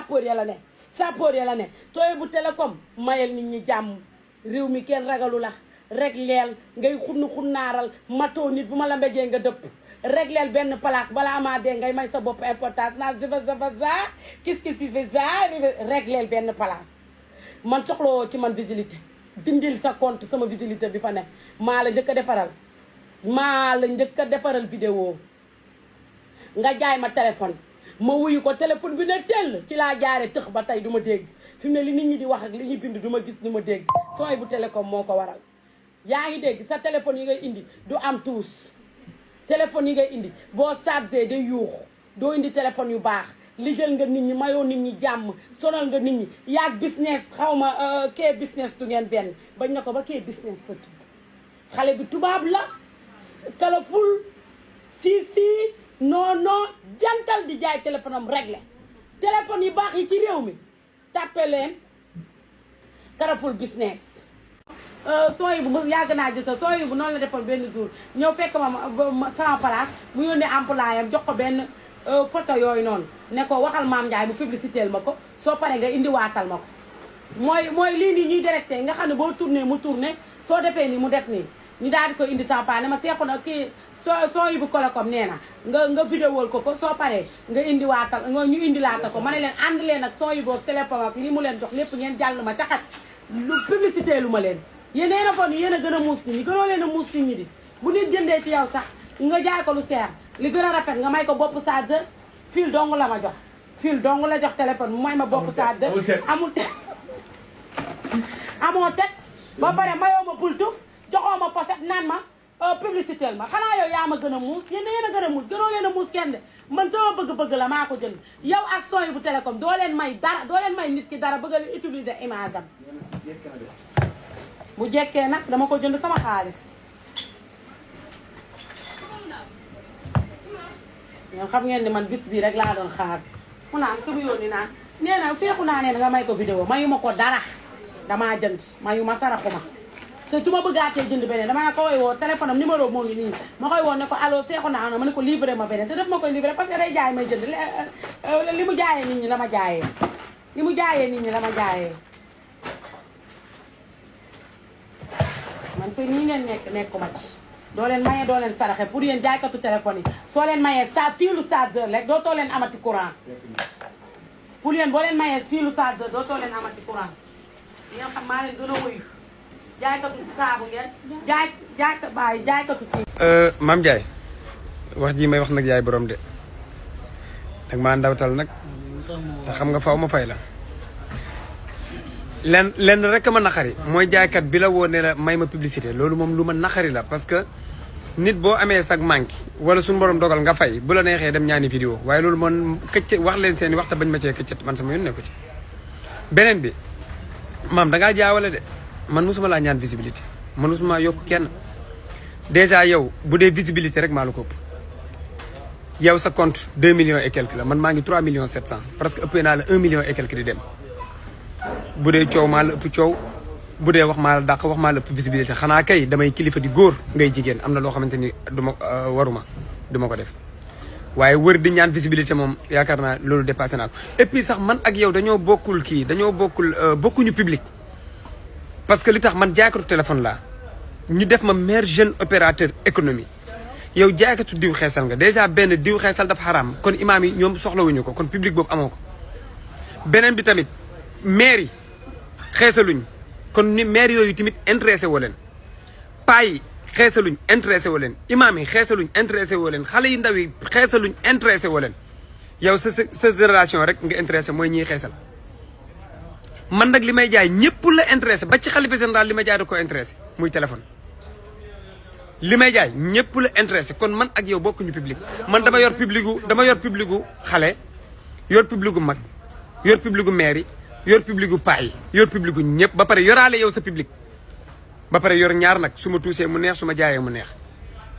sapeur ya la ne sapeur ya la ne Sohaibou Télécom mayel nit ñi jàmm réew mi kenn ragalu la rek leel ngay xunnaaral matoo nit bu ma la mbéjee nga dëpp rek leel benn place balaa maa dee ngay may sa bopp importance naa za qu'est-ce que si fait ça rek leel benn place man soxloo ci man visibilité dindil sa compte sama visibilité bi fa ne maa la njëkk a defaral vidéo nga jaay ma téléphone ma wuyu ko téléphone bi ne tell ci laa jaare tëx ba tey du ma dégg fi mu ne li nit ñi di wax ak li ñuy bind du ma gis du ma dégg Sohaibou Télécom moo ko waral yaa ngi dégg sa téléphone yi ngay indi du am tuus téléphone yi ngay indi boo chargé day yuuxu doo indi téléphone yu baax liggéeyal nga nit ñi mayoo nit ñi jàmm sonal nga nit ñi yaag business xaw ma kee business tu ngeen benn bañ na ko ba kee business ta tudd xale bi tubaab la kalaful si non jantal di jaay téléphone am réglé téléphone yi baax yi ci réew mi tàppe leen Carrefour business Sohaibou mu yàgg naa gis sa Sohaibou noonu la defoon benn jour ñëw fekk ma sama place mu yónnee employé am jox ko benn photo yooyu noonu ne ko waxal Mame Ndiaye mu publicitéel ma ko soo paree nga indi waatal ma ko mooy lii nii ñuy directé nga xam ne boo tourné mu tourné soo defee nii mu def nii ñu daal di ko indi sama paa ne ma seexu na kii Sohaibou Télécom nee na nga vidéowal ko soo paree nga indi waatal ñu indi laata ko ma ne leen ànd leen ak Sohaibou téléphone ak li mu leen jox lépp ngeen jàll ma caxat lu publicité lu ma leen yéen a bon yéen a gën a muus nit ñi gënoo leen a muus nit ñi di bu nit jëndee ci yow sax nga jaay ko lu seer li gën a rafet nga may ko bopp chargeur fil dong la ma jox fil dong la jox téléphone mu may ma bopp chargeur amul amoo tet ba pare mayoo ma bultuf joxoo ma poset naan ma publicité ma xanaa yow yaa ma gën a muus yéen a gën a muus gënoo leen a muus kenn de man sama bëgg-bëgg la maa ko jënd yow ak Sohaibou Télécom doo leen may dara doo leen may nit ki dara bëgg a utiliser image am bu jekkee nag dama ko jënd sama xaalis ñoom xam ngeen ni man bis bii rek laa doon xaar mu naan ku mu yónni naan nee na seexu naa ne nga may ko vidéo mayu ma ko dara damaa jënd mayu ma saraxu ma te su ma bëggaatee jënd beneen dama ko koy woo téléphone am numéro moo ngi nii ma koy woo ne ko allo seexu naa ma ne ko livré ma beneen te def ma koy livré parce que day jaay may jënd li mu jaayee nit ñi la ma jaayee li mu jaayee nit ñi la ma jaayee man fi nii ngeen nekkuma ci doo leen maye doo leen saraxe pour yéen jaaykatu téléphone yi soo leen mayee fiilu chargeur rek doo too leen amati courant pour yéen boo leen mayee fiilu chargeur doo too leen amati courant yéen xam maa leen gën a wuyu jaaykatu saabu ngeen jaaykatu kii Mame Ndiaye wax ji may wax nag yaay borom de nag maa ndawtal nag te xam nga faaw ma fay la lenn rek ma naqari mooy jaaykat bi la woo ne la may ma publicité loolu moom lu ma naqari la parce que nit boo amee sag manqué wala suñu borom dogal nga fay bu la neexee dem ñaani vidéo waaye loolu man këcc wax leen seen i waxta bañ ma cee këccët man sama yoon nekku ci beneen bi maam dangaa jaawale de man mosuma laa ñaan visibilité man mosuma yokk kenn déjà yow bu dee visibilité rek maa la ko ëpp yow sa compte 2 millions et quelque la man maa ngi 3 millions 700 parce que ëppee naa la 1 million et quelque di dem bu dee coow maa la ëpp coow bu dee wax maa la dàq wax maa la ëpp visibilité xanaa kay damay kilifa di góor ngay jigéen am na loo xamante ni duma waruma duma ko def waaye wër di ñaan visibilité moom yaakaar naa loolu dépassé naa ko et puis sax man ak yow dañoo bokkul kii dañoo bokkuñu public parce que li tax man jaaykatu téléphone laa ñu def ma meilleur jeune opérateur économie yow jaaykatu diw xeesal nga déjà benn diw xeesal dafa xaraam kon imaam yi ñoom soxlawuñu ko kon public boobu amoo ko beneen bi tamit maire yi xeesaluñ kon ni maire yooyu tamit intéressé woo leen paa yi xeesaluñ intéressé woo leen imaam yi xeesaluñ intéressé woo leen xale yu ndaw yi xeesaluñ intéressé woo leen yow sa génération rek nga intéressé mooy ñiy xeesal man nag li may jaay ñëpp la intéressé ba ci xalifa général li may jaay da ko intéressé muy téléphone li may jaay ñëpp la intéressé kon man ak yow bokkuñu public man dama yor public gu xale yor public gu mag yor public gu maire yi yor public gu paa yi yor public gu ñëpp ba pare yoraale yow sa public ba pare yor ñaar nag su ma tuusee mu neex su ma jaayee mu neex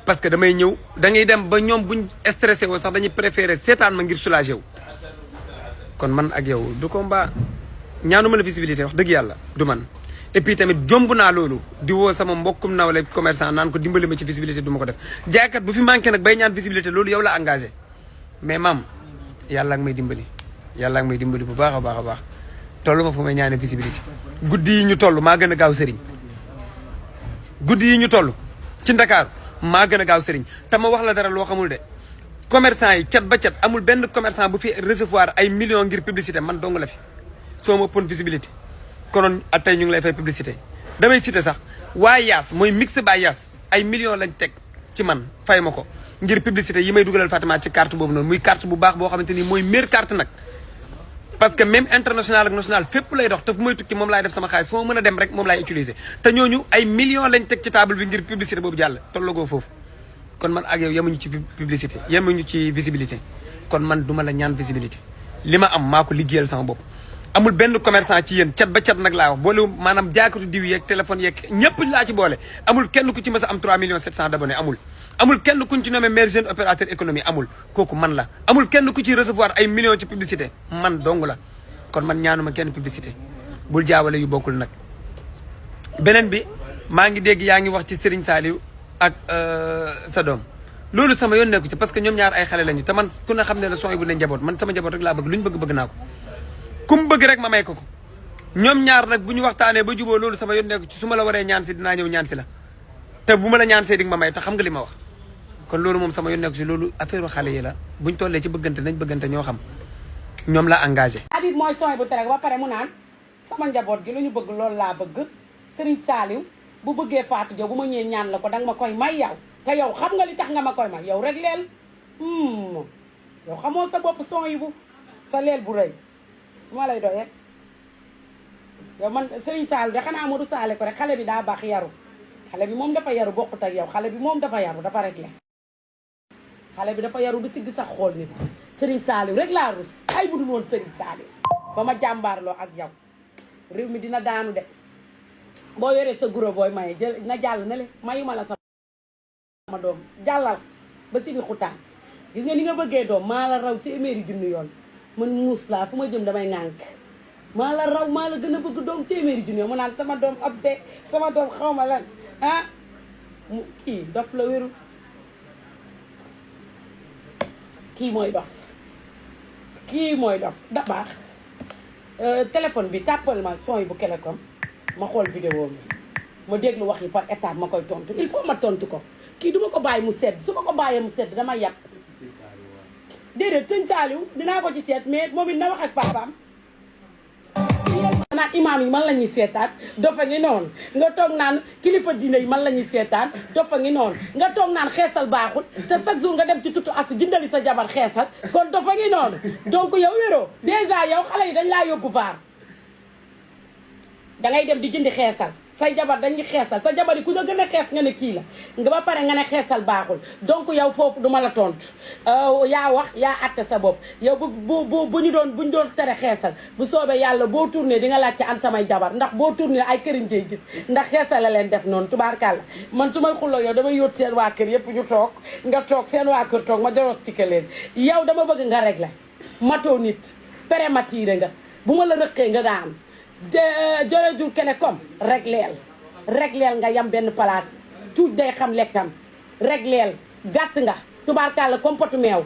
parce que damay ñëw da ngay dem ba ñoom buñ stressé woo sax dañuy préféré seetaan ma ngir soulagé wu kon man ak yow du combat ñaanuma la visibilité wax dëgg yàlla du man et puis tamit jomb naa loolu di woo sama mbokkum nawle commerçant naan ko dimbali ma ci visibilité du ma ko def jaaykat bu fi manqué nag bay ñaan visibilité loolu yow la engagé mais maam yàlla ak may dimbali yàlla ngi may dimbali bu baax a baax a baax tollu ma fu may ñaane visibilité guddi yi ñu toll maa gën a gaaw sëriñ guddi yi ñu toll ci Ndakaaru maa gën a gaaw sëriñ te ma wax la dara loo xamul de commerçant yi cat ba cat amul benn commerçant bu fi recevoir ay millions ngir publicité man dong la fi soo ma ëppoon visibilité konoon ak tey ñu ngi lay fay publicité damay cité sax waaye yaas mooy mix ba yaas ay millions lañ teg ci man fay ma ko ngir publicité yi may dugalal Fatima ci carte boobu noonu muy carte bu baax boo xamante ni mooy meilleure carte nag parce que même international ak national fépp lay dox te fu may tukki moom laay def sama xaalis fu ma mën a dem rek moom laay utiliser te ñooñu ay millions lañ teg ci table bi ngir publicité boobu jàll tollagoo foofu kon man ak yow yemuñu ci publicité yemuñu ci visibilité kon man duma la ñaan visibilité li ma am maa ko liggéeyal sama bopp amul benn commerçant ci yéen cat ba cat nag laa wax boole maanaam jaakatu diw yeeg téléphone yeeg ñëpp laa ci boole amul kenn ku ci mës a am 3 millions 700 d'abonnés amul kenn kuñ ci nommé meilleur jeune opérateur économie amul kooku man la amul kenn ku ci recevoir ay millions ci publicité man dong la kon man ñaanuma kenn publicité bul jaawale yu bokkul nag beneen bi maa ngi dégg yaa ngi wax ci Serigne Saliou ak sa doom loolu sama yoon nekku ci parce que ñoom ñaar ay xale lañu te man ku ne xam ne la son bu ne njaboot man sama njaboot rek laa bëgg lu ñu bëgg naa ko kum bëgg rek ma may ko ñoom ñaar nag bu ñu waxtaanee ba juboo loolu sama yoon nekku ci su ma la waree ñaan si dinaa ñëw ñaan si la te bu ma la ñaan see di nga ma may te xam nga li ma wax kon loolu moom sama yoon nekku si loolu affaire xale yi la buñ tollee ci bëggante nañ bëggante ñoo xam ñoom la engagé. Habib mooy son bu tere ba pare mu naan sama njaboot gi lu ñu bëgg loolu laa bëgg Serigne Saliou bu bëggee Fatou Diop bu ma ñëwee ñaan la ko danga ma koy may yow te yow xam nga li tax nga ma koy may yow rek leel yow xamoo sa bopp son yi bu sa leel bu rëy ma lay doyee yow man Serigne Saliou de xanaa Amadou Sall ko rek xale bi daa baax yaru xale bi moom dafa yaru bokkut ak yow xale bi moom dafa yaru dafa réglé xale bi dafa yaru du sigg sax xool nit Serigne Saliou rek laa rus ay budul woon Serigne Saliou ba ma jàmbaarloo ak yow réew mi dina daanu de boo yoree sa guro booy maye jël na jàll na le mayuma la sama doom jàllal ba si bi xutaan gis nga ni nga bëggee doom maa la raw téeméeri junni yoon man muus laa fu ma jëm damay ŋànk maa la raw maa la gën a bëgg doom téeméeri junni yoon mu naan sama doom obse sama doom xaw ma lan ah mu kii dof la wéru kii mooy dof da baax téléphone bi tàppal ma son yi bu Télécom ma xool vidéo mi ma déglu wax yi par étape ma koy tontu il faut ma tontu ko kii duma ko bàyyi mu sedd su ma ko bàyyee mu sedd dama yàq déedéet sëñ Saliou dinaa ko ci seet mais moom it na wax ak papaam naan imaam yi man la ñuy seetaan dofa ngi noonu nga toog naan kilifa diine yi man la ñuy seetaan dofa ngi noonu nga toog naan xeesal baaxul te chaque jour nga dem ci tutu asu jëndali sa jabar xeesal kon dofa ngi noonu donc yow wéroo dèjà yow xale yi dañ laa yóbbu vaar dangay dem di jëndi xeesal say jabar dañuy xeesal sa jabar yi ku la gën a xees nga ne kii la nga ba pare nga ne xeesal baaxul donc yow foofu duma la tontu yaa wax yaa atte sa bopp yow bu ñu doon tere xeesal bu soobee yàlla boo tourné di nga laajte an samay jabar ndax boo tourné ay këriñ ngay gis ndax xeesal la leen def noonu tubaarkàlla man su may xulloo yow damay yóot seen waa kër yëpp ñu toog nga toog seen waa kër toog ma joros ci leen yow dama bëgg nga régler matoo nit prématuré nga bu ma la rëqee nga daan jore jur Télécom regleel nga yam benn place tuuj day xam lekkam regleel gàtt nga tubaarkàlla compote meew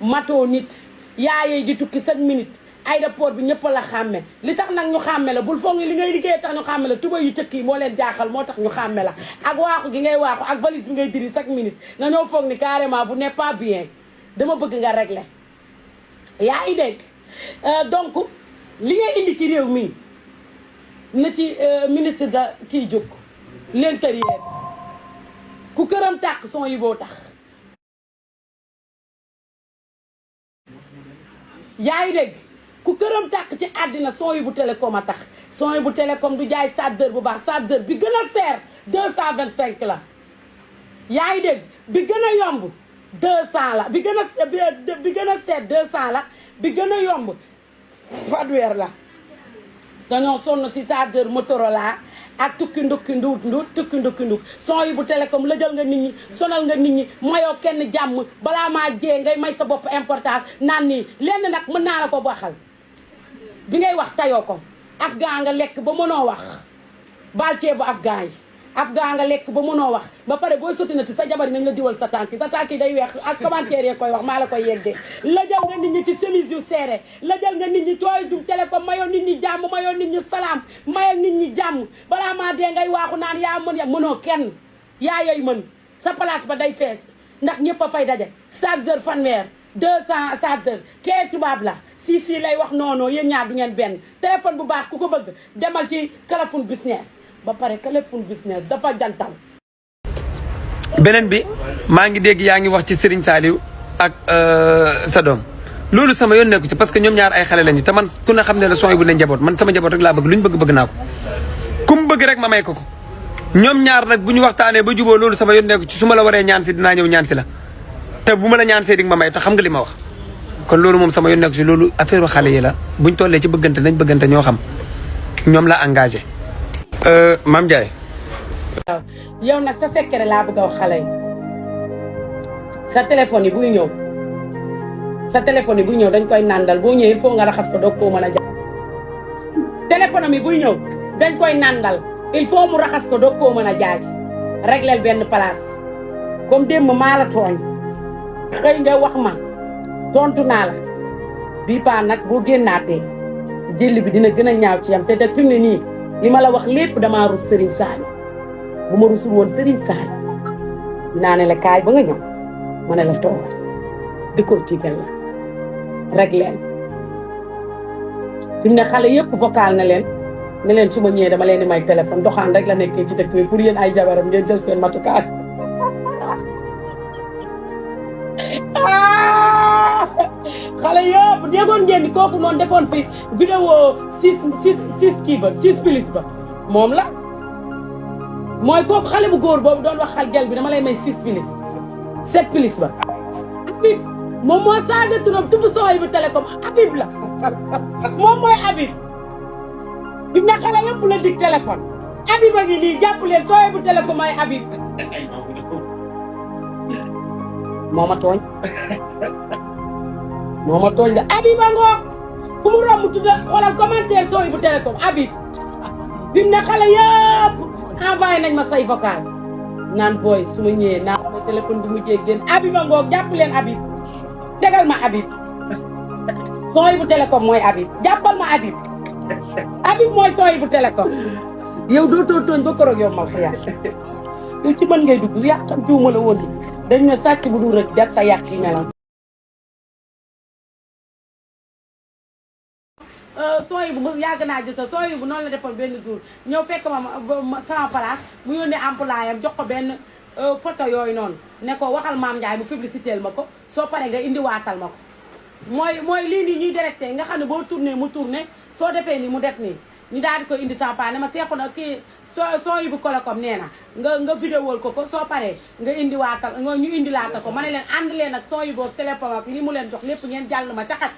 matoo nit yaayey di tukki 5 minutes aéroport bi ñëpp la xàmme li tax nag ñu xàmme la bul foog ni li ngay liggéey tax ñu xàmme la tuba yu cëkk yi moo leen jaaxal moo tax ñu xàmme la ak waaxu gi ngay waaxu ak valise bi ngay diri 5 minutes nga ñoo foog ni carrément vous n'êtes pas bien dama bëgg nga régler yaa ngi dégg donc li ngay indi ci réew mi na ci ministre da kii jóg l'intérieur ku këram tàkk son yi boo tax yaa ngi dégg ku këram tàkk ci àddina son yi bu Télécom a tax son yi bu Télécom du jaay chargeur bu baax chargeur bi gën a seer 225 la yaa ngi dégg bi gën a yomb 200 la bi gën a seet 200 la bi gën a yomb fanweer la dañoo sonn ci chargeur Motorola ak tukki ndukki nduk son yi bu Télécom la jël nga nit ñi sonal nga nit ñi mayoo kenn jàmm balaa maa jee ngay may sa bopp importance naan nii lenn nag mën naa la ko waxal bi ngay wax tayoo ko afghan nga lekk ba mënoo wax baal ceebu afghan yi afghan nga lekk ba mënoo wax ba pare booy sotti na ti sa jabar nañ la diwal sa tànk yi day weex ak commentaire yee koy wax maa la koy yeggee la jël nga nit ñi ci chemise yu serré la jël nga nit ñi tooy jum télécom mayoo nit ñi jàmm mayoo nit ñi salaam mayal nit ñi jàmm balaa maa dee ngay waaxu naan yaa mën ya mënoo kenn yaa yey mën sa place ba day fees ndax ñëpp a fay daje chargeur fanweer 200 chargeur kee tubaab la si lay wax noonu yéen ñaar du ngeen benn téléphone bu baax ku ko bëgg demal ci Kalaphone business ba pare Kalaphone business dafa jantal. beneen bi maa ngi dégg yaa ngi wax ci Serigne Saliou ak sa doom loolu sama yoon nekku ci parce que ñoom ñaar ay xale lañu te man ku ne xam ne la son bu ne njaboot man sama njaboot rek laa bëgg lu ñu bëgg naa ko ku mu bëgg rek ma may ko ñoom ñaar nag bu ñu waxtaanee ba juboo loolu sama yoon nekku ci su ma la waree ñaan si dinaa ñëw ñaan si la te bu ma la ñaan see di nga ma may te xam nga li ma wax kon loolu moom sama yoon nekku si loolu affaire xale yi la buñ tollee ci bëggante nañ bëggante ñoo xam ñoom la engagé. Mame Ndiaye. waaw yow nag sa secret laa bëgg a wax xale yi sa téléphone yi buy ñëw dañ koy nàndal boo ñëwee il faut nga raxas ko doog koo mën a jàpp téléphone yi buy ñëw dañ koy nàndal il faut mu raxas ko doog koo mën a jaaj régleel benn place comme démb maa la tooñ xëy nga wax ma tontu naa la bii paa nag boo génnaatee jël bi dina gën a ñaaw ci yam te de fi mu ne nii li ma la wax lépp damaa rus Serigne Saliou bu ma rusul woon Serigne Saliou dinaa ne la kaay ba nga ñëw ma ne la toogal dëkkoo tiigal la rek leen fi mu ne xale yëpp vocal na leen su ma ñëwee dama leen di may téléphone doxaan rek la nekkee ci dëkk bi pour yéen ay jabaram ngeen jël seen matukaay xale yëpp déggoon ngeen ni kooku noonu defoon fi vidéo 6 plus ba moom la mooy kooku xale bu góor boobu doon wax xal gel bi dama lay may 6 plus 7 plus ba Habib moom moo changé turam tudd sooy bu télécom Habib la moom mooy Habib bi nga xale yëpp la dig téléphone Habib a ngi nii jàpp leen sooy bu télécom ay Habib moo ma tooñ de Habib a ngoog fu mu romb tudda xoolal commentaire sooy bu télécom Habib bi mu ne xale yëpp envoyé nañ ma say vocal naan booy su ma ñëwee naa ko téléphone bi mu jee génn Habib a ngoog jàpp leen Habib tegal ma Habib sooy bu télécom mooy Habib jàppal ma Habib mooy sooy bu télécom yow dootoo tooñ ba koroog yow mal xiyaar yow ci mën ngay dugg yàqam tuuma la woon dañ ne sàcc bu dul rek jarta yàq yi ñalam sooy bu yàgg naa gis sa sooy bu noonu la defoon benn jour ñëw fekk ma sama place mu yónnee employé am jox ko benn photo yooyu noonu ne ko waxal Mame Ndiaye mu publicitéel ma ko soo paree nga indiwaatal ma ko mooy lii nii ñuy directé nga xam ne boo tourné mu tourné soo defee nii mu def nii ñu daal di ko indi sama paa ne ma seexu na kii sooy bu Kalaphone nee na nga vidéowal ko soo paree nga indiwaatal ñu indilaata ko ma ne leen ànd leen ak sooy boobu téléphone ak li mu leen jox lépp ngeen jàll ma caxat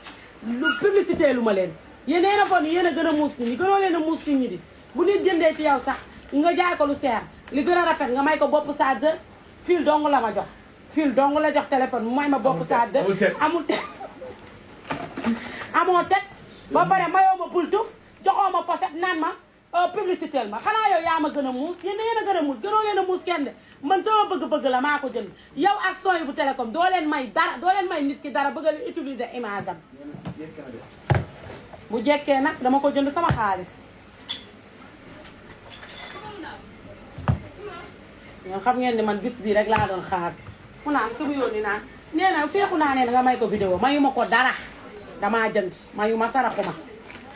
lu publicité lu ma leen yéen a bon yéen a gën a muus nit ñi gënoo leen a muus nit ñi di bu nit jëndee ci yow sax nga jaay ko lu seer li gën a rafet nga may ko bopp chargeur fil dong la ma jox fil dong la jox téléphone mu may ma bopp chargeur amul amoo tet ba pare mayoo ma bultuf joxoo ma poset naan ma publicité ma xanaa yow yaa ma gën a muus yéen a gën a muus gënoo leen a muus kenn de man sama bëgg-bëgg la maa ko jënd yow ak sooy bu télécom doo leen may dara doo leen may nit ki dara bëgg a utiliser image am bu jekkee nag dama ko jënd sama xaalis ñoom xam ngeen ne man bis bii rek laa doon xaar mu naan ku mu yónni naan nee na feexu naa ne nga may ko vidéo mayu ma ko dara damaa jënd mayu ma saraxu ma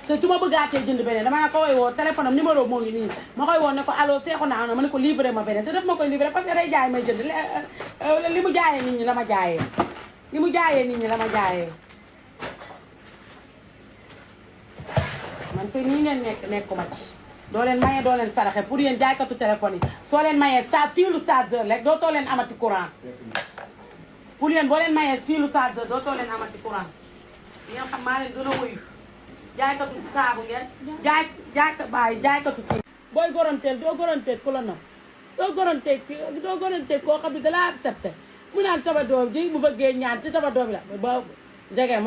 te su ma bëggaatee jënd beneen dama ko koy woo téléphone am numéro moo ngi nii ma koy woo ne ko allo seexu naa ma ne ko livré ma beneen te def ma koy livré parce que day jaay may jënd li mu jaayee nit ñi la ma jaayee li mu jaayee nit ñi la ma jaayee man fi nii ngeen nekkuma ci doo leen maye doo leen saraxe pour yéen jaaykatu téléphone yi soo leen mayee fiilu chargeur rek dootoo leen amati courant pour yéen boo leen mayee fiilu chargeur dootoo leen amati courant ngeen xam maa leen dana wuyu jaaykatu saabu ngeen jaaykatu kii booy goronteel doo goronteel ku la nopp doo goronteel koo xam ne dalaa accepté mu naan sama doom ji bu bëggee ñaan ci sama doom la ba jege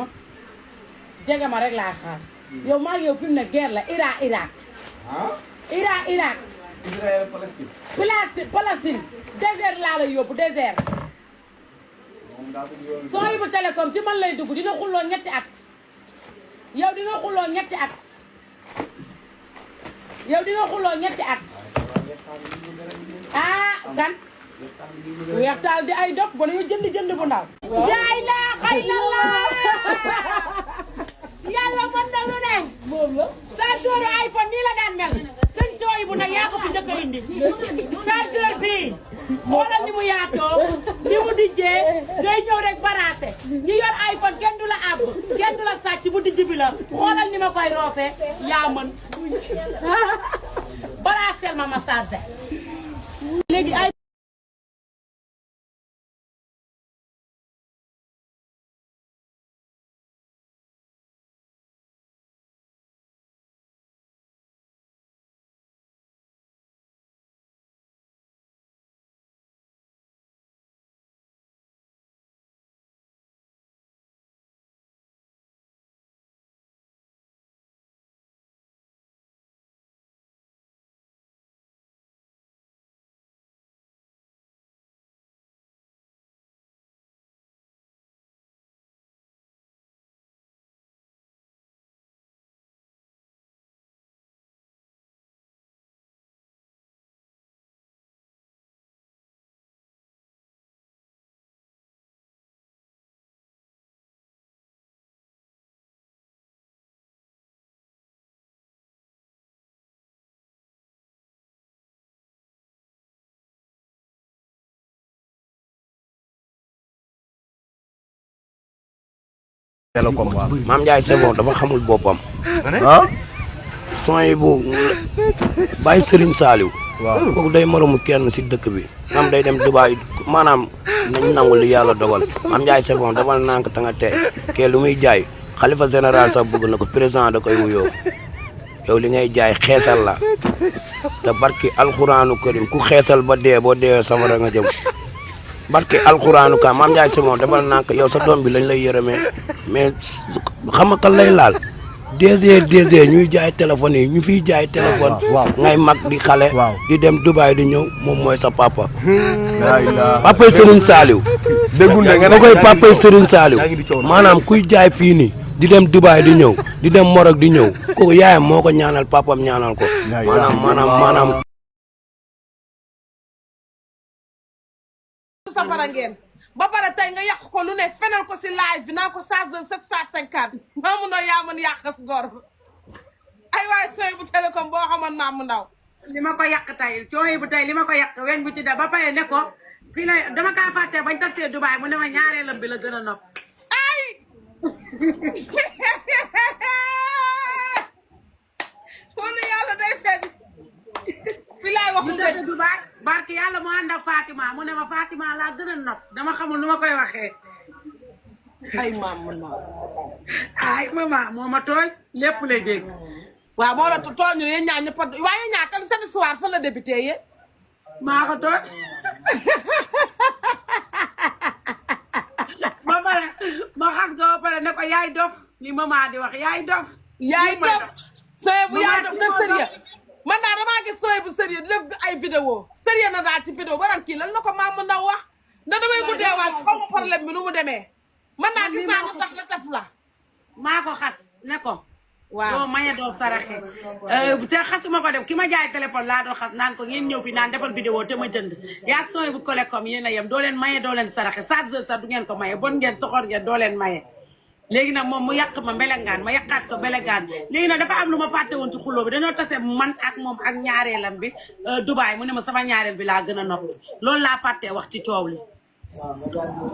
ma rek laa xaar yow maa ngi yow fi mu ne guerre la Irak Israël Palestine. Palestine désert laa lay yóbbu désert. soo yi bu télécom ci man lay dugg dina xulloo ñetti at. yow di nga xulloo ñetti at. yow di nga xulloo ñetti at. ah kan. weextaal di ay dof ba dañoo jënd bu ndaw. yaay laa xay la laa. yàlla mën na lu ne. moom la. chargeur iPhone nii la daan mel. sëñ sooy bu nag yaa ko fi njëkk a indi. chargeur bii. xoolal ni mu yaatoo. ni mu dijjee. day ñëw rek baraase. ñi yor iPhone kenn du la àbb. kenn du la sàcc bu dijj bi la. xoolal ni ma koy roofee. yaa mën. baraaseel ma chargé. léegi ay. Mame Ndiaye Savon dafa xamul boppam. ah. son yi bu bàyyi Serigne Saliou. waaw kooku day moromu kenn si dëkk bi. am day dem Dubaay maanaam nañ nangu li yàlla dogal. Mame Ndiaye Savon dafa nànk ta nga tey kee lu muy jaay xalifa général sax bëgg na ko président da koy wuyoo yow li ngay jaay xeesal la te barki alxuraanu karim ku xeesal ba dee boo dee safara nga jëm. barke alxuraanu ka Mame Ndiaye Savon defal nànk yow sa doom bi lañ lay yërëmee mais xam nga kan lay laal DG ñuy jaay téléphone yi ñu fiy jaay téléphone ngay mag di xale di dem Dubaay di ñëw moom mooy sa papa. papay Serigne Saliou déggul nga koy papay Serigne Saliou maanaam kuy jaay fii nii di dem Dubaay di ñëw di dem Morok di ñëw kooku yaayam moo ko ñaanal papam ñaanal ko maanaam safara ngeen ba pare tey nga yàq ko lu ne fenal ko si live bi naa ko chargeur 750 Mamou Ndaw yaa mën yàqas gor ay waay sooy bu télécom boo xamoon Mamou Ndaw li ma ko yàq tey cooy bu tey li ma ko yàq weñ bu ci da ba pare ne ko fii la dama kaa fàtte bañ tasee Dubaay mu ne ma ñaareelam bi la gën a nopp ay wala yàlla day fen fi laay waxu ñu Dubaay barki yàlla mu ànd ak Fatima mu ne ma Fatima laa gën a nopp dama xamul nu ma koy waxee ay Mamou Ndaw ay mama moo ma tooñ lépp lay dégg waaw moo la tooñu yéen ñaar ñëpp waaye ñaar kan seen histoire fa la débuté yéen maa ko tooñ ba pare ma xas ko ba pare ne ko yaay dof li mama di wax yaay dof sooy bu yaay dof te sérieux man daal damaa gis sooy bu sérieux di def ay vidéo sérieux na daal ci vidéo ba naan kii lan la ko Mamou Ndaw wax ndax damay guddee waat xaw ma problème bi nu mu demee man naa gis naa nga tax la taf la maa ko xas ne ko waaw doo maye doo saraxe te xasuma ko def ki ma jaay téléphone laa doon xas naan ko ngeen ñëw fi naan defal vidéo te ma jënd yaag sooy bu Télécom yéen a yem doo leen maye doo leen saraxe chargeur sax du ngeen ko maye bon ngeen soxor ngeen doo leen maye léegi nag moom mu yàq ma mbelengaan ma yàqaat ko mbelengaan léegi nag dafa am lu ma fàtte woon ci xuloo bi dañoo tase man ak moom ak ñaareelam bi Dubaay mu ne ma sama ñaareel bi laa gën a nopp loolu laa fàttee wax ci coow li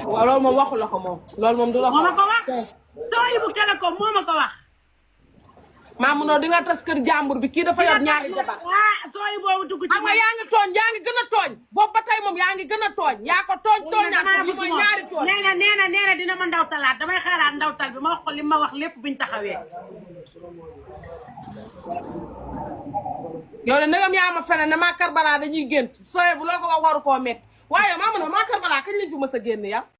waaw loolu moom waxu la ko moom loolu moom du la ko moo ma ko wax sooy bu Télécom moo ma ko wax Mamou Ndaw di nga tas kër jàmbur bi kii dafa yor ñaari jabar sooy boobu dugg ci xam nga yaa ngi tooñ yaa ngi gën a tooñ boobu ba tey moom yaa ngi gën a tooñ yaa ko tooñaat ko li mooy ñaari tooñ nee na dina ma ndawtalaat damay xalaat ndawtal bi ma wax ko li ma wax lépp buñ taxawee yow de ndegam yaa ma fene ne maa Karbala dañuy gént sooy bu loo ko wax waru koo métti waaye Mamou Ndaw maa Karbala kañ lañ fi mës a génn yow